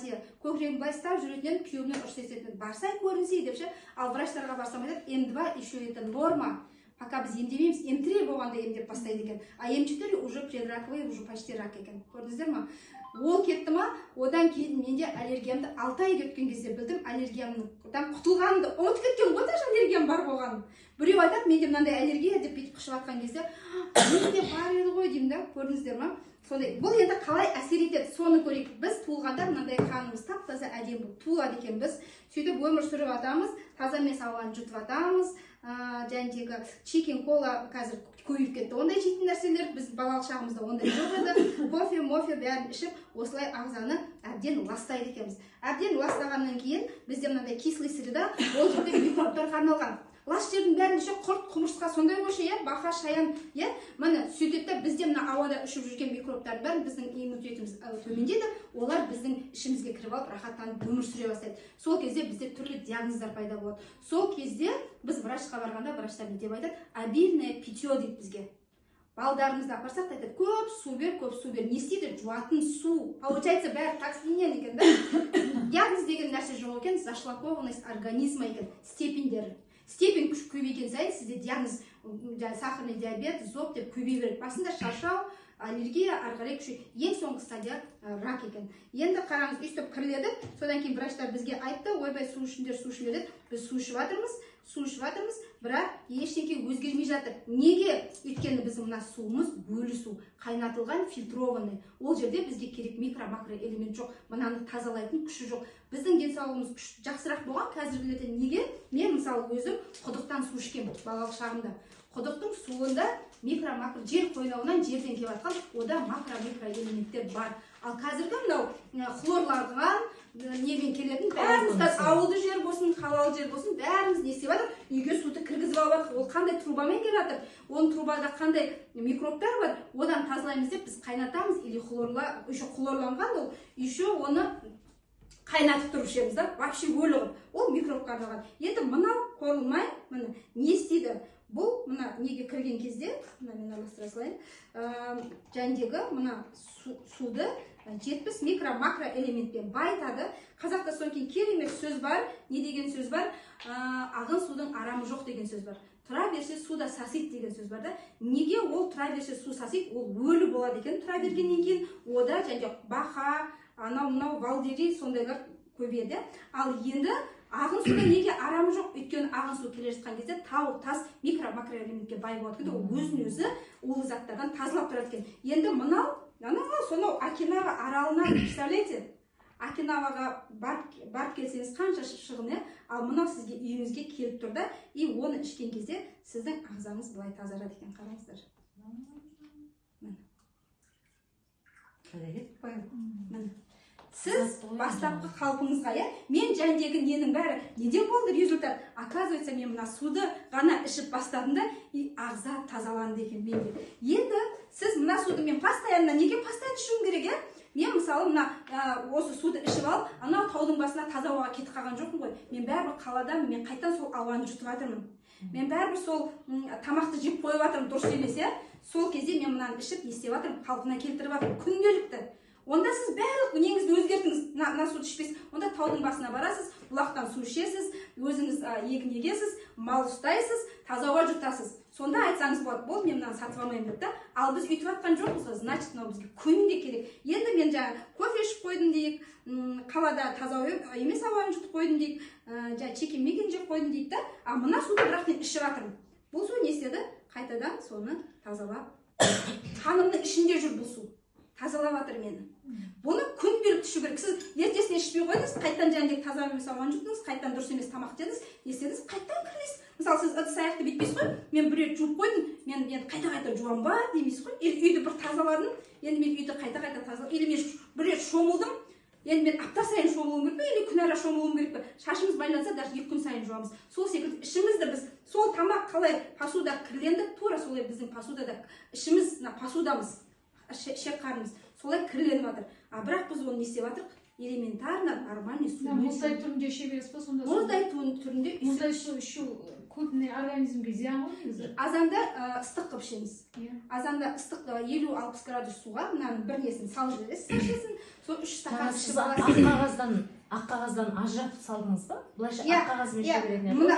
гинекомастия, көкірегім былай ұстап жүретін едім, күйеуімнен ұрыс еститін, барсай көрінсей деп ше. Ал врачтарға барсам, айтады: М2 еще это норма, пока біз емдемейміз, М3 болғанда емдеп бастайды екен, а М4 уже предраковый, уже почти рак екен. Көрдіңіздер ма? Ол кетті ма, одан кейін менде аллергиямды 6 ай өткен кезде білдім. Аллергиямдан құтылғанымды ұмытып кеткен ғой, даже аллергиям бар болғанын. Біреу айтады, менде мынандай аллергия деп, бүйтіп қышып жатқан кезде, менде бар еді ғой деймін да. Көрдіңіздер ма? Сондай. Бұл енді қалай әсер етеді, соны көрейік. Біз туылғанда мынандай қанымыз тап таза, әдемі болып туылады екенбіз. Сөйтіп өмір сүріп жатамыз, таза емес ауаны жұтып жатамыз, жәндегі чикен, кола, қазір көбейіп кетті ондай жейтін нәрселер, біз балалық шағымызда ондай жоқ еді. Кофе мофе бәрін ішіп, осылай ағзаны әбден ластайды екенбіз. Әбден ластағаннан кейін бізде мынандай кислый среда, ол жерде микробтарға арналған. Лас жердің бәрінде ше құрт, құмырсқа, сондай ғой ше, иә, бақа, шаян, иә, міне, сөйтеді да, бізде мына ауада ұшып жүрген микробтардың бәрін, біздің иммунитетіміз төмендейді, олар біздің ішімізге кіріп алып, рахаттанып өмір сүре бастайды. Сол кезде бізде түрлі диагноздар пайда болады. Сол кезде біз врачқа барғанда, врачтар не деп айтады? Обильное питье дейді бізге. Балдарымызды апарсақ та, айтады: көп су бер, көп су бер. Не істейді? Жуатын су. Получается, бәрі токсиннен екен да. Диагноз деген нәрсе жоқ екен, зашлакованность организма екен. Степеньдері, степень күш көбейген сайын сізде диагноз, жаңағы сахарный диабет, зоб деп көбейе береді. Басында шаршау, аллергия, ары қарай күшейеді, ең соңғы стадия рак екен. Енді қараңыз, өйстіп кірледік. Содан кейін врачтар бізге айтты: ойбай, су ішіңдер, су ішіңдер деді. Біз су ішіп жатырмыз, су ішіп жатырмыз, бірақ ештеңе өзгермей жатыр. Неге? Өйткені біздің мына суымыз өлі су, қайнатылған, фильтрованный. Ол жерде бізге керек микро, макро элемент жоқ, мынаны тазалайтын күші жоқ. Біздің денсаулығымыз күш жақсырақ болған қазіргілерден. Неге? Мен, мысалы, өзім құдықтан су ішкенмін балалық шағымда. Құдықтың суында микро, макро, жер қойнауынан, жерден келіп жатқан, ода макро, микро элементтер бар. Ал қазіргі мынау хлорланған немен келетін, бәріміз қазір ауылды жер болсын, қалалы жер болсын, бәріміз не істеп жатыр? Үйге суды кіргізіп алып жатыр. Ол қандай трубамен келіп жатыр, оның трубада қандай микробтар бар? Одан тазалаймыз деп біз қайнатамыз или хлорла, еще хлорланған ол, еще оны қайнатып тұрып ішеміз да, вообще өлі қылып. Ол микробқа арналған. Енді мынау Коралмайн, міне, не істейді? Бұл мына неге кірген кезде, мына мен араластыра салайын, жәндегі мына суды 70 микро, макро элементпен байытады. Қазақта содан кейін керемет сөз бар. Не деген сөз бар? Ағын судың арамы жоқ деген сөз бар, тұра берсе, су да сасиды деген сөз бар да. Неге ол тұра берсе, су сасиды? Ол өлі болады екен тұра бергеннен кейін, ода және бақа, анау мынау валдери, сондайлар көбейеді. Ал енді ағын суда неге арамы жоқ? Өйткені ағын су келе жатқан кезде тау, тас, микро, макроэлементке бай болады екен, ол өзін өзі улы заттардан тазалап тұрады екен. Енді мынау анау сонау Окинава аралынан, представляете? Окинаваға барып келсеңіз, қанша шығын, иә? Ал мынау сізге үйіңізге келіп тұр да, и оны ішкен кезде сіздің ағзаңыз былай тазарады екен. Қараңыздар, міне. Қайда кетіп қоямын? Міне, сіз бастапқы қалпыңызға, иә. Мен жәндегі ненің бәрі неден болды результат? Оказывается, мен мына суды ғана ішіп бастадым да, и ағза тазаланды екен менде. Енді сіз мына суды, мен постоянно, неге постоянно ішуім керек, иә? Мен, мысалы, мына осы суды ішіп алып, анау таудың басына таза ауаға кетіп қалған жоқпын ғой. Мен бәрібір қаладамын, мен қайтадан сол ауаны жұтып жатырмын, мен бәрібір сол тамақты жеп қойып жатырмын, дұрыс емес, иә? Сол кезде мен мынаны ішіп, не істеп жатырмын? Қалпына келтіріп жатырмын күнделікті. Онда сіз барлық неңізді өзгертіңіз. Мына суды ішпейсіз, онда таудың басына барасыз, бұлақтан су ішесіз, өзіңіз егін егесіз, мал ұстайсыз, таза ауа жұтасыз. Сонда айтсаңыз болады: болды, мен мынаны сатып алмаймын деп та. Ал біз өйтіп жатқан жоқпыз ғой, значит, мынау бізге күнде керек. Енді мен жаңа кофе ішіп қойдым дейік, қалада таза ауа емес ауаны жұтып қойдым дейік, жаңа чикен микен жеп қойдым дейік та. Ал мына суды бірақ мен ішіп жатырмын. Бұл су не істеді? Қайтадан соны тазалап, қанымның ішінде жүр, бұл су тазалап жатыр мені. Бұны күнделікті ішу керек. Сіз ертесіне ішпей қойдыңыз, қайтадан жаңағыдай таза емес ауаны жұттыңыз, қайтадан дұрыс емес тамақ жедіңіз, не істедіңіз, қайтадан кірлейсіз. Мысалы, сіз ыдыс аяқты бүйтпейсіз ғой: мен бір рет жуып қойдым, мен енді қайта қайта жуамын ба демейсіз ғой. Или үйді бір тазаладым, енді мен үйді қайта қайта тазала, или мен бір рет шомылдым, енді мен апта сайын шомылуым керек пе или күнара шомылуым керек пе? Шашымыз байланса, даже 2 күн сайын жуамыз. Сол секілді ішімізді біз, сол тамақ қалай посуда кірленді, тура солай біздің посудада ішіміз, мына посудамыз, ішек қарнымыз солай кірленіп жатыр. А бірақ біз оны не істеп жатырмық? Элементарно нормальный су. Мұздай түрінде іше бересіз ба сонда? Мұздай түрінде. Мұздай су ішу көбіне организмге зиян ғой негізі. Азанда ыстық қылып ішеміз. Азанда ыстық, 50-60 градус суға мынаның бір несін салып жібересіз, сашесін, сол 3 стақан Жаңа сіз ішіп ақ аласыз. қағаздан, ақ қағаздан ажыратып салдыңыз ба? Былайша Иә, ақ қағазбен иә. іше беретін еді ғой. Мына